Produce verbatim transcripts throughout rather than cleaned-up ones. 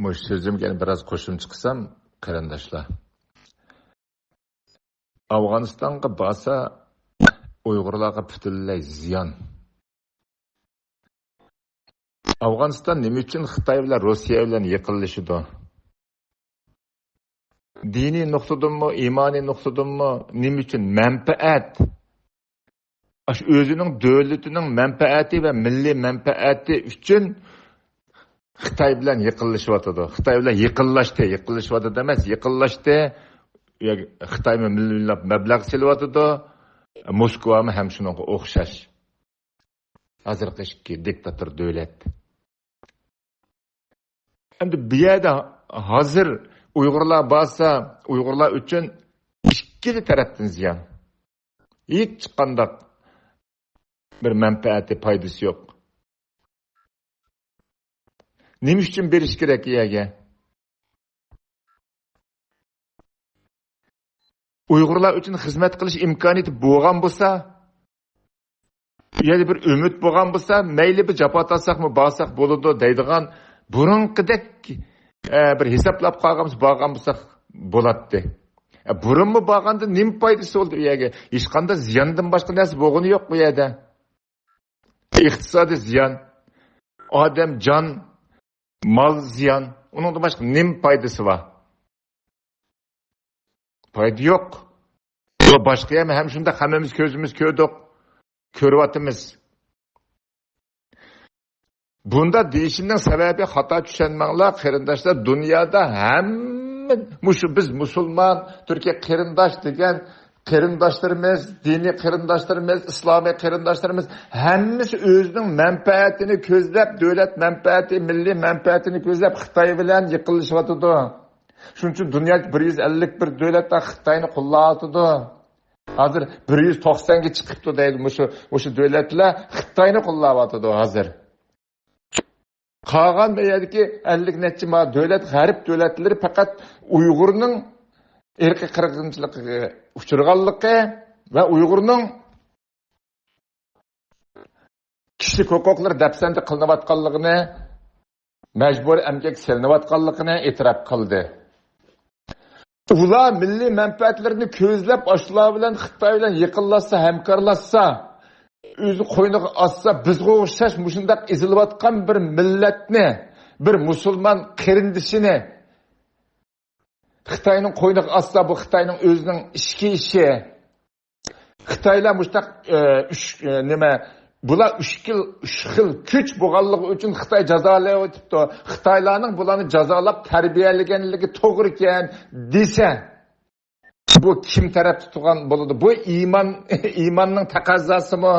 مۇشۇ سۆزۈمگە يەنە بىراز قوشۇمچە قىلسام، قېرىنداشلار، ئافغانىستانغا بارسا ئۇيغۇرلارغا پۈتۈنلەي زىيان. ئافغانىستان نېمە ئۈچۈن خىتاي بىلەن، روسىيە بىلەن يېقىنلىشىدۇ؟ دىنىي نۇقتىدىنمۇ، ئىمانىي نۇقتىدىنمۇ نېمە ئۈچۈن؟ مەنپەئەت. ئاشۇ ئۆزىنىڭ دۆلىتىنىڭ مەنپەئەتى ۋە مىللىي مەنپەئەتى ئۈچۈن خىتاي بىلەن يېقىنلىشىۋاتىدۇ. خىتاي بىلەن يېقىنلاشتى، يېقىنلىشىۋاتىدۇ ئەمەس، يېقىنلاشتى. خىتايمۇ مىليونلاپ مەبلەغ سېلىۋاتىدۇ. موسكۋامۇ ھەم شۇنىڭغا ئوخشاش. ھازىرقى ئىككى دىكتاتور دۆلەت. ئەمدى بۇ يەردە ھازىر ئۇيغۇرلار بارسا، ئۇيغۇرلار ئۈچۈن ئىككىلا تەرەپتىن زىيان. ھېچقانداق بىر مەنپەئەتى، پايدىسى يوق. نېمە ئۈچۈن بېرىش كېرەك ئۇ يەرگە؟ ئۇيغۇرلار ئۈچۈن خىزمەت قىلىش ئىمكانىيىتى بولغان بولسا، ئۇ يەردە بىر ئۈمىد بولغان بولسا، مەيلى بىر جاپا تارتساقمۇ بارساق بولىدۇ دەيدىغان بۇرۇنقىدەك، ئە، بىر ھېسابلاپ قالغان بولسا، بارغان بولساق بولاتتى. ئە، بۇرۇنمۇ بارغاندا نېمە پايدىسى بولدى ئۇ يەرگە؟ ھېچقانداق زىياندىن باشقا نەرسە بولغىنى يوق بۇ يەردە. ئىقتىسادىي زىيان، ئادەم جان، مال زىيان. ئۇنىڭدىن باشقا نېمە پايدىسى بار؟ پايدا يوق. بۇ باشقا يەرمۇ ھەم شۇنداق، ھەممىمىز كۆزىمىز كۆردۇق، كۆرۈۋاتىمىز. بۇنداق دېيىشىمنىڭ سەۋەبى، خاتا چۈشەنمەڭلار، قېرىنداشلار، دۇنيادا ھەممە، مۇشۇ بىز مۇسۇلمان، تۈركىي قېرىنداش دېگەن قېرىنداشلىرىمىز، دىنىي قېرىنداشلىرىمىز، ئىسلامىي قېرىنداشلىرىمىز ھەممىسى ئۆزىنىڭ مەنپەئەتىنى كۆزلەپ، دۆلەت مەنپەئەتى، مىللىي مەنپەئەتىنى كۆزلەپ خىتاي بىلەن يېقىنلىشىۋاتىدۇ. شۇنىڭ ئۈچۈن دۇنيا بىر يۈز ئەللىك بىر دۆلەتلەر خىتاينى قوللاۋاتىدۇ. ھازىر بىر يۈز توقسانغا چىقىپتۇ دەيدۇ، مۇشۇ، مۇشۇ دۆلەتلەر خىتاينى قوللاۋاتىدۇ ھازىر. قالغان بۇ يەردىكى ئەللىك نەچچە ما دۆلەت، غەرب دۆلەتلىرى پەقەت ئۇيغۇرنىڭ ئىرقىي قىرغىنچىلىقىغا ئۇچرىغانلىقى ۋە ئۇيغۇرنىڭ كىشىلىك ھوقۇقلىرى دەپسەندە قىلىنىۋاتقانلىقىنى، مەجبۇرىي ئەمگەككە سېلىنىۋاتقانلىقىنى ئېتىراپ قىلدى. ئۇلار مىللىي مەنپەئەتلىرىنى كۆزلەپ، ئاشۇلار بىلەن، خىتاي بىلەن يېقىنلاشسا، ھەمكارلاشسا، ئۆزى قوينىغا ئالسا، بىزغا ئوخشاش مۇشۇنداق ئېزىلىۋاتقان بىر مىللەتنى، بىر مۇسۇلمان قېرىندىشىنى خىتاينىڭ قوينىغا ئالسا، بۇ خىتاينىڭ ئۆزىنىڭ ئىچكى ئىشى. خىتايلار مۇشۇنداق، ئە، ئۈچ، ئە، نېمە، بۇلار ئۈچ خىل، ئۈچ خىل كۈچ بولغانلىقى ئۈچۈن خىتاي جازالاۋېتىپتۇ. خىتايلارنىڭ بۇلارنى جازالاپ تەربىيەلىگەنلىكى توغرا ئىكەن دېسە، بۇ كىم تەرەپتە تۇرغان بولىدۇ؟ بۇ ئىمان، ئىماننىڭ تەقەززاسىمۇ؟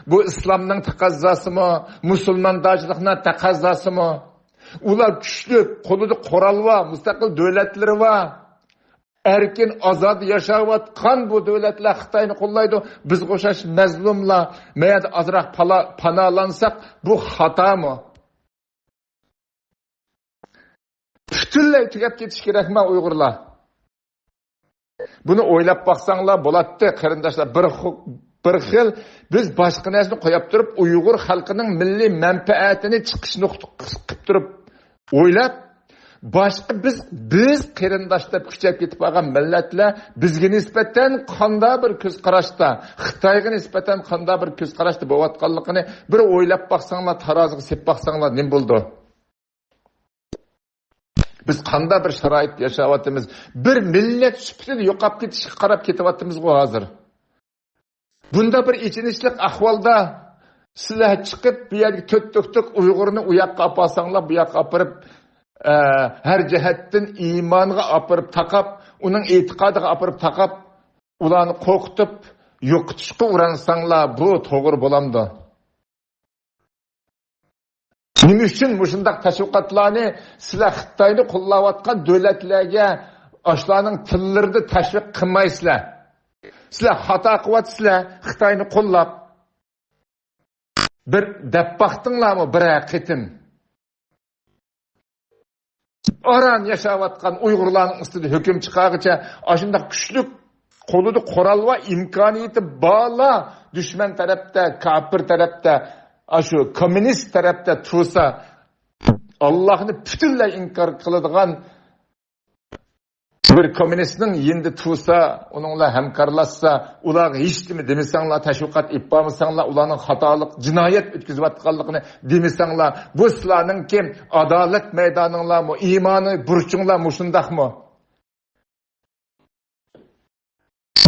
بۇ ئىسلامنىڭ تەقەززاسىمۇ؟ مۇسۇلماندارچىلىقنىڭ تەقەززاسىمۇ؟ ئۇلار كۈچلۈك، قولىدا قورال بار، مۇستەقىل دۆلەتلىرى بار. ئەركىن، ئازادە ياشاۋاتقان بۇ دۆلەتلەر خىتاينى قوللايدۇ. بىزگە ئوخشاش مەزلۇملار مەيەردە ئازراق پالا-، پاناھلانساق، بۇ خاتامۇ؟ پۈتۈنلەي تۈگەپ كېتىش كېرەكما ئۇيغۇرلار؟ بۇنى ئويلاپ باقساڭلار بولاتتى، قېرىنداشلار. بىر خۇ-، بىر خىل بىز باشقا نەرسىنى قويۇپ تۇرۇپ، ئۇيغۇر خەلقىنىڭ مىللىي مەنپەئەتىنى چىقىش نۇقتا قىلىپ تۇرۇپ ئويلاپ، باشقا بىز، بىز قېرىنداش دەپ كۈچەپ كېتىپ قالغان مىللەتلەر بىزگە نىسبەتەن قانداق بىر كۆز قاراشتا، خىتايغا نىسبەتەن قانداق بىر كۆز قاراشتا بولۇۋاتقانلىقىنى بىر ئويلاپ باقساڭلار، تارازىغا سېلىپ باقساڭلار نېمە بولىدۇ؟ بىز قانداق بىر شارائىتتا ياشاۋاتىمىز؟ بىر مىللەت سۈپىتىدە يوقاپ كېتىشكە قاراپ كېتىۋاتىمىزغۇ ھازىر. بۇنداق بىر ئېچىنىشلىق ئەھۋالدا سىلەر چىقىپ، بۇ يەرگە تۆت تۆكتۈك ئۇيغۇرنى ئۇ ياققا ئاپارساڭلار، بۇ ياققا ئاپىرىپ، ئە، ھەر جەھەتتىن ئىمانغا ئاپىرىپ تاقاپ، ئۇنىڭ ئېتىقادىغا ئاپىرىپ تاقاپ، ئۇلارنى قورقۇتۇپ، يوقىتىشقا ئۇرانساڭلار، بۇ توغرا بولامدۇ؟ نېمە ئۈچۈن مۇشۇنداق تەشۋىقاتلارنى سىلەر خىتاينى قوللاۋاتقان دۆلەتلەرگە ئاشۇلارنىڭ تىللىرىدا تەشۋىق قىلمايسىلەر؟ سىلەر خاتا قىلىۋاتىسىلەر، خىتاينى قوللاپ. بىر دەپ باقتىڭلارمۇ بىرەر قېتىم؟ ئاران ياشاۋاتقان ئۇيغۇرلارنىڭ ئۈستىدە ھۆكۈم چىقارغىچە ئاشۇنداق كۈچلۈك، قولىدا قورال بار، ئىمكانىيىتى بارلار دۈشمەن تەرەپتە، كاپىر تەرەپتە، ئاشۇ كوممۇنىست تەرەپتە تۇرسا، ئاللاھنى پۈتۈنلەي ئىنكار قىلىدىغان بىر كوممۇنىستنىڭ يېنىدا تۇرسا، ئۇنىڭ بىلەن ھەمكارلاشسا، ئۇلارغا ھېچنېمە دېمىسەڭلار، تەشۋىقات ئېلىپ بارمىساڭلار، ئۇلارنىڭ خاتالىق، جىنايەت ئۆتكۈزۈۋاتقانلىقىنى دېمىسەڭلار، بۇ سىلەرنىڭكى ئادالەت مەيدانىڭلارمۇ، ئىمانىي بۇرچۇڭلار مۇشۇنداقمۇ؟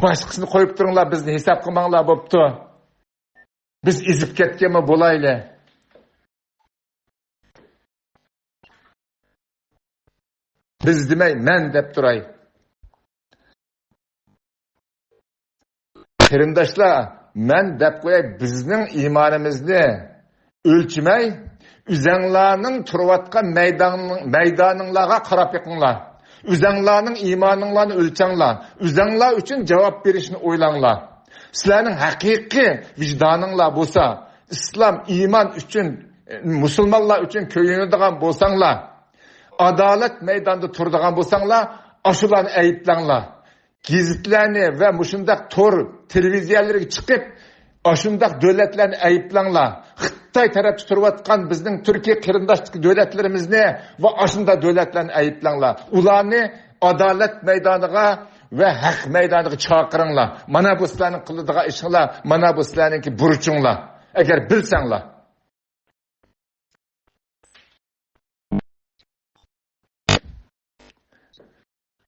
باشقىسىنى قويۇپ تۇرۇڭلار، بىزنى ھېساب قىلماڭلار، بوپتۇ. بىز ئېزىپ كەتكەنمۇ بولايلى. بىز دېمەي، مەن دەپ تۇراي. قېرىنداشلار، مەن دەپ قوياي، بىزنىڭ ئىمانىمىزنى ئۆلچىمەي، ئۆزەڭلارنىڭ تۇرۇۋاتقان مەيدان-، مەيدانىڭلارغا قاراپ بېقىڭلار. ئۆزەڭلارنىڭ ئىمانىڭلارنى ئۆلچەڭلار. ئۆزەڭلار ئۈچۈن جاۋاب بېرىشنى ئويلاڭلار. سىلەرنىڭ ھەقىقىي ۋىجدانىڭلار بولسا، ئىسلام، ئىمان ئۈچۈن، مۇسۇلمانلار ئۈچۈن كۆيۈنىدىغان بولساڭلار، ئادالەت مەيدانىدا تۇرىدىغان بولساڭلار، ئاشۇلارنى ئەيىبلەڭلار. گېزىتلەرنى ۋە مۇشۇنداق تور، تېلېۋىزىيەلەرگە چىقىپ، ئاشۇنداق دۆلەتلەرنى ئەيىبلەڭلار. خىتاي تەرەپتە تۇرۇۋاتقان بىزنىڭ تۈركىي قېرىنداشتىكى دۆلەتلىرىمىزنى ۋە ئاشۇنداق دۆلەتلەرنى ئەيىبلەڭلار. ئۇلارنى ئادالەت مەيدانىغا ۋە ھەق مەيدانىغا چاقىرىڭلار. مانا بۇ سىلەرنىڭ قىلىدىغان ئىشىڭلار، مانا بۇ سىلەرنىڭكى بۇرچۇڭلار. ئەگەر بىلسەڭلار.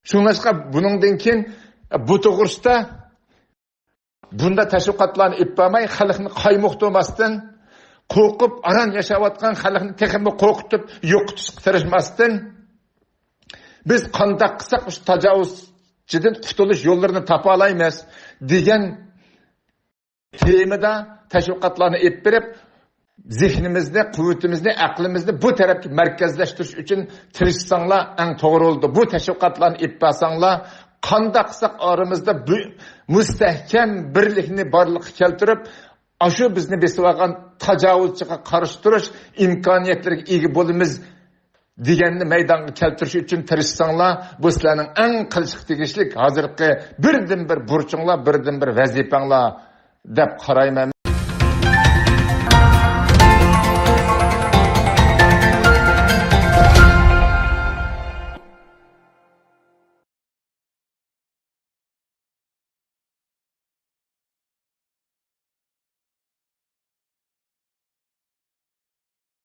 شۇڭلاشقا بۇنىڭدىن كېيىن بۇ توغرىسىدا بۇنداق تەشۋىقاتلارنى ئېلىپ بارماي، خەلقنى قايمۇقتۇرماستىن، قورقۇپ ئاران ياشاۋاتقان خەلقنى تېخىمۇ قورقۇتۇپ يوقىتىشقا تىرىشماستىن، بىز قانداق قىلساق شۇ تاجاۋۇزچىدىن قۇتۇلۇش يوللىرىنى تاپالايمىز دېگەن تېمىدا تەشۋىقاتلارنى ئېلىپ بېرىپ، زېھنىمىزنى، قۇۋۋىتىمىزنى، ئەقلىمىزنى بۇ تەرەپكە مەركەزلەشتۈرۈش ئۈچۈن تىرىشساڭلار، ئەڭ توغرا بولىدۇ. بۇ تەشۋىقاتلارنى ئېلىپ بارساڭلار، قانداق قىلساق ئارىمىزدا بۇ مۇستەھكەم بىرلىكنى بارلىققا كەلتۈرۈپ، ئاشۇ بىزنى بېسىۋالغان تاجاۋۇزچىغا قارشى تۇرۇش ئىمكانىيەتلىرىگە ئىگە بولىمىز دېگەننى مەيدانغا كەلتۈرۈش ئۈچۈن تىرىشساڭلار، بۇ سىلەرنىڭ ئەڭ قىلىشقا تېگىشلىك ھازىرقى بىردىنبىر بۇرچۇڭلار، بىردىنبىر ۋەزىپەڭلار دەپ قارايمەن.